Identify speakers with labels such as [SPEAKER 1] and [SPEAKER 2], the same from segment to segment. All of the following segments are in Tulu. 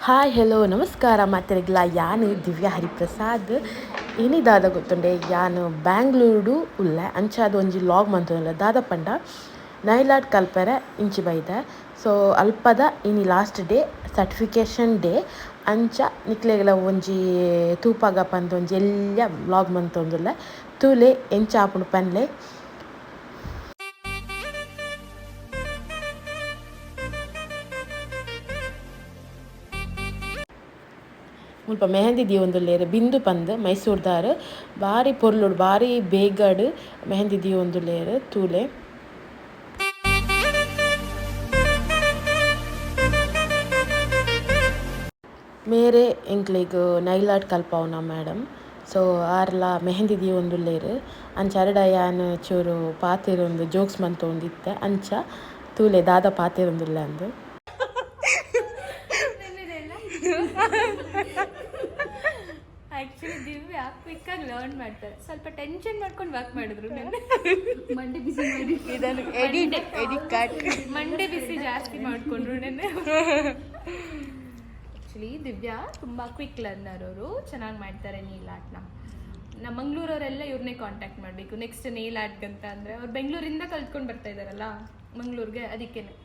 [SPEAKER 1] ಹಾಯ್ ಹೆಲೋ ನಮಸ್ಕಾರ ಮಾತೆರೆಗ್ಲ. ಯಾನ್ ದಿವ್ಯಾ ಹರಿಪ್ರಸಾದ್. ಇನಿ ದಾದ ಗೊತ್ತುಂಡೆ, ಯಾನ್ ಬ್ಯಾಂಗ್ಳೂರುಡು ಉಲ್ಲೆ. ಅಂಚಾದ್ ಒಂಜಿ ಲಾಗ್ ಮಂತೊಂದುಲ್ಲೆ. ದಾದ ಪಂಡ ನೈಲಾಟ್ ಕಲ್ಪೆರೆ ಇಂಚಿ ಬೈದೆ. ಸೊ ಅಲ್ಪದ ಇನಿ ಲಾಸ್ಟ್ ಡೇ, ಸರ್ಟಿಫಿಕೇಶನ್ ಡೇ. ಅಂಚ ನಿಕ್ಲೆಗ್ಲ ಒಂಜಿ ತೂಪಾಗ ಪಂದ್ ಒಂಜಿ ಎಲ್ಯ ವ್ಲಾಗ್ ಮಂತೊಂದುಲ್ಲೆ. ತೂಲೆ ಎಂಚ ಆಪುಂಡು ಪನ್ಲೆ. ಮುಲ್ಪ ಮೆಹಂದಿ ದೀವೊಂದುಲ್ಲೆರ್. ಬಿಂದು ಪಂದ್ ಮೈಸೂರ್ದಾರ್. ಬಾರಿ ಪೊರ್ಲುಡು ಬಾರಿ ಬೇಗಡ್ ಮೆಹಂದಿ ದೀವೊಂದುಲ್ಲೆರ್ ತೂಲೆ. ಮೇರೆ ಎಂಕ್ಲೆಗ್ ನೈಲ್ ಆರ್ಟ್ ಕಲ್ಪಾವುನ ಮೇಡಮ್. ಸೊ ಆರ್ಲ ಮೆಹಂದಿ ದೀವೊಂದುಲ್ಲೆರ್. ಅಂಚ ಅರೆಡ ಯಾನ್ ಚೂರು ಪಾತೆರೊಂದು ಜೋಕ್ಸ್ ಮಂತೊಂದಿತ್ತೆ. ಅಂಚ ತೂಲೆ ದಾದ ಪಾತೆರೊಂದುಲ್ಲೆ ಅಂದ್.
[SPEAKER 2] ಆಕ್ಚುಲಿ ದಿವ್ಯಾ ಕ್ವಿಕ್ ಆಗಿ ಲರ್ನ್ ಮಾಡ್ತಾರೆ. ಸ್ವಲ್ಪ ಟೆನ್ಷನ್ ಮಾಡ್ಕೊಂಡು ವರ್ಕ್ ಮಾಡಿದ್ರು ನೆನ್ನೆ.
[SPEAKER 3] ಮಂಡೆ ಬಿಸಿ ಮಾಡಿ.
[SPEAKER 4] ಇದನ್ನು ಎಡಿಟ್ ಎಡಿಟ್ ಕಟ್.
[SPEAKER 2] ಮಂಡೆ ಬಿಸಿ ಜಾಸ್ತಿ ಮಾಡ್ಕೊಂಡ್ರು ನೆನ್ನೆ. ಆಕ್ಚುಲಿ ದಿವ್ಯಾ ತುಂಬಾ ಕ್ವಿಕ್ ಲರ್ನರ್ ಅವರು. ಚೆನ್ನಾಗಿ ಮಾಡ್ತಾರೆ ನೀಲ್ ಆರ್ಟ್ನ. ನಮ್ಮ ಮಂಗ್ಳೂರವರೆಲ್ಲ ಇವ್ರನ್ನೇ ಕಾಂಟ್ಯಾಕ್ಟ್ ಮಾಡಬೇಕು ನೆಕ್ಸ್ಟ್ ನೇಲ್ ಆರ್ಟ್ಗಂತ. ಅಂದರೆ ಅವ್ರು ಬೆಂಗಳೂರಿಂದ ಕಲ್ತ್ಕೊಂಡು ಬರ್ತಾ ಇದ್ದಾರಲ್ಲ ಮಂಗ್ಳೂರ್ಗೆ, ಅದಕ್ಕೇನೆ.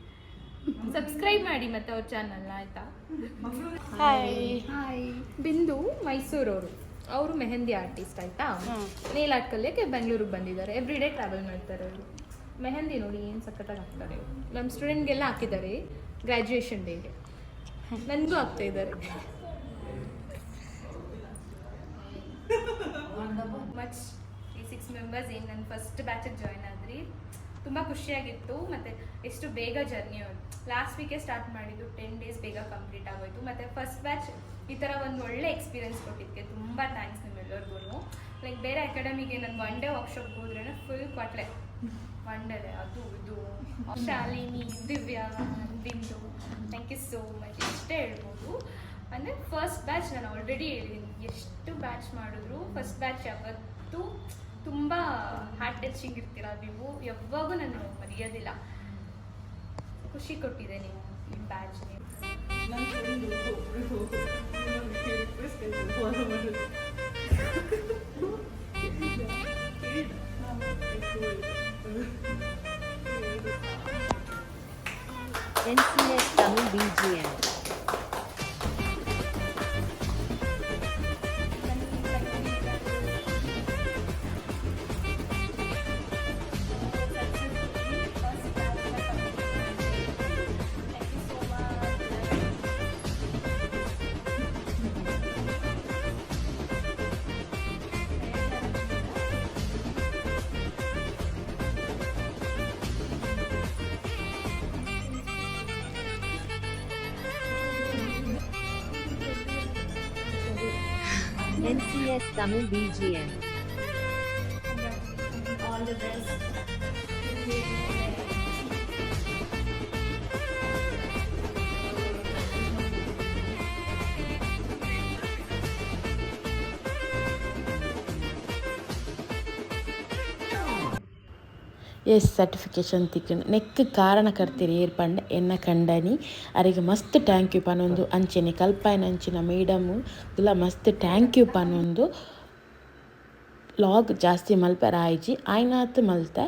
[SPEAKER 2] ಸಬ್ಸ್ಕ್ರೈಬ್ ಮಾಡಿ ಮತ್ತೆ ಅವ್ರ ಚಾನಲ್ನ, ಆಯ್ತಾ?
[SPEAKER 4] ಹಾಯ್.
[SPEAKER 3] ಹಾಯ್.
[SPEAKER 2] ಬಿಂದು ಮೈಸೂರವರು. ಅವರು ಮೆಹಂದಿ ಆರ್ಟಿಸ್ಟ್, ಆಯ್ತಾ? ನೇಲ್ ಆರ್ಟ್ ಕಲಿಯೋಕ್ಕೆ ಬೆಂಗಳೂರಿಗೆ ಬಂದಿದ್ದಾರೆ. ಎವ್ರಿ ಡೇ ಟ್ರಾವೆಲ್ ಮಾಡ್ತಾರೆ ಅವರು. ಮೆಹಂದಿ ನೋಡಿ ಏನು ಸಖತ್ತಾಗಿ ಹಾಕ್ತಾರೆ. ನಮ್ಮ ಸ್ಟೂಡೆಂಟ್ಗೆಲ್ಲ ಹಾಕಿದ್ದಾರೆ ಗ್ರ್ಯಾಜುಯೇಷನ್ ಡೇಗೆ. ನನಗೂ ಹಾಕ್ತಾ ಇದ್ದಾರೆ. ಮಚ್ ಈ ಸಿಕ್ಸ್ ಮೆಂಬರ್ಸ್ ಏನು ನಾನು ಫಸ್ಟ್ ಬ್ಯಾಚಿಗೆ ಜಾಯ್ನ್ ಆದ್ರಿ, ತುಂಬ ಖುಷಿಯಾಗಿತ್ತು. ಮತ್ತು ಎಷ್ಟು ಬೇಗ ಜರ್ನಿ, ಲಾಸ್ಟ್ ವೀಕೇ ಸ್ಟಾರ್ಟ್ ಮಾಡಿದ್ದು, 10 ಡೇಸ್ ಬೇಗ ಕಂಪ್ಲೀಟ್ ಆಗೋಯ್ತು. ಮತ್ತು ಫಸ್ಟ್ ಬ್ಯಾಚ್ ಈ ಥರ ಒಂದು ಒಳ್ಳೆ ಎಕ್ಸ್ಪೀರಿಯನ್ಸ್ ಕೊಟ್ಟಿದ್ದಕ್ಕೆ ತುಂಬ thanks ನಿಮ್ಮೆಲ್ಲರಿಗೂ. ಲೈಕ್ ಬೇರೆ ಅಕಾಡೆಮಿಗೆ ನಾನು ಒನ್ ಡೇ ವರ್ಕ್ಶಾಪ್ಗೆ ಹೋದ್ರೇ ಫುಲ್ ಕ್ವಾಟ್ಲೆ. ಒನ್ ಡೇ ಅದು ಇದು. Shalini, Divya, Bindu, thank you so much. ಇಷ್ಟೇ ಹೇಳ್ಬೋದು. ಅಂದರೆ ಫಸ್ಟ್ ಬ್ಯಾಚ್ ನಾನು ಆಲ್ರೆಡಿ ಹೇಳಿದ್ದೀನಿ, ಎಷ್ಟು ಬ್ಯಾಚ್ ಮಾಡಿದ್ರು ಫಸ್ಟ್ ಬ್ಯಾಚ್ ಯಾವತ್ತೂ ತುಂಬ ಹಾರ್ಟ್ ಟಚಿಂಗ್ ಇರ್ತೀರ ನೀವು. ಯಾವಾಗೂ ನಾನು ಮರೆಯೋದಿಲ್ಲ. ಖುಷಿ ಕೊಟ್ಟಿದೆ ನೀವು ನಿಮ್ಮ ಬ್ಯಾಚ್ ನೀವು.
[SPEAKER 4] ನನ್ನ ಫ್ರೆಂಡ್ ಒಬ್ರು ರಿಕ್ವೆಸ್ಟ್ ಫಾಲೋ ಮಾಡೋದು.
[SPEAKER 5] NCS Tamil BGM. NCS Tamil BGM.
[SPEAKER 2] All the best.
[SPEAKER 1] S, certification ತಿಕ್ಕಂಡು. ನೆಕ್ಕ್ ಕಾರಣಕರ್ತೆರ್ ಏರ್ ಪಂಡ ಎನ್ನ ಕಂಡನಿ. ಅರೆಗ್ ಮಸ್ತ್ thank you ಪನೊಂದು, ಅಂಚೆನೆ ಕಲ್ಪಾಯಿನ ಅಂಚಿನ ಮೇಡಮ್ ಲ ಮಸ್ತ್ thank you ಪನೊಂದು. ಲಾಗ್ ಜಾಸ್ತಿ ಮಲ್ಪೆರೆ ಆಯ್ಜಿ, ಆಯ್ನಾತ್ ಮಲ್ತೆ.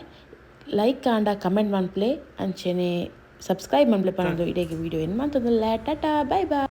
[SPEAKER 1] ಲೈಕ್ ಆಂಡ ಕಮೆಂಟ್ ಮನ್ಪುಲೆ, ಅಂಚೆನೆ ಸಬ್ಸ್ಕ್ರೈಬ್ ಮನ್ಪುಲೆ ಪನೊಂದು ಇಡೆಗ್ ವಿಡಿಯೋ ಎಂಡ್ ಮಂತೊಂದುಲ್ಲೆ. ಟಾಟಾ, ಬೈ ಬೈ.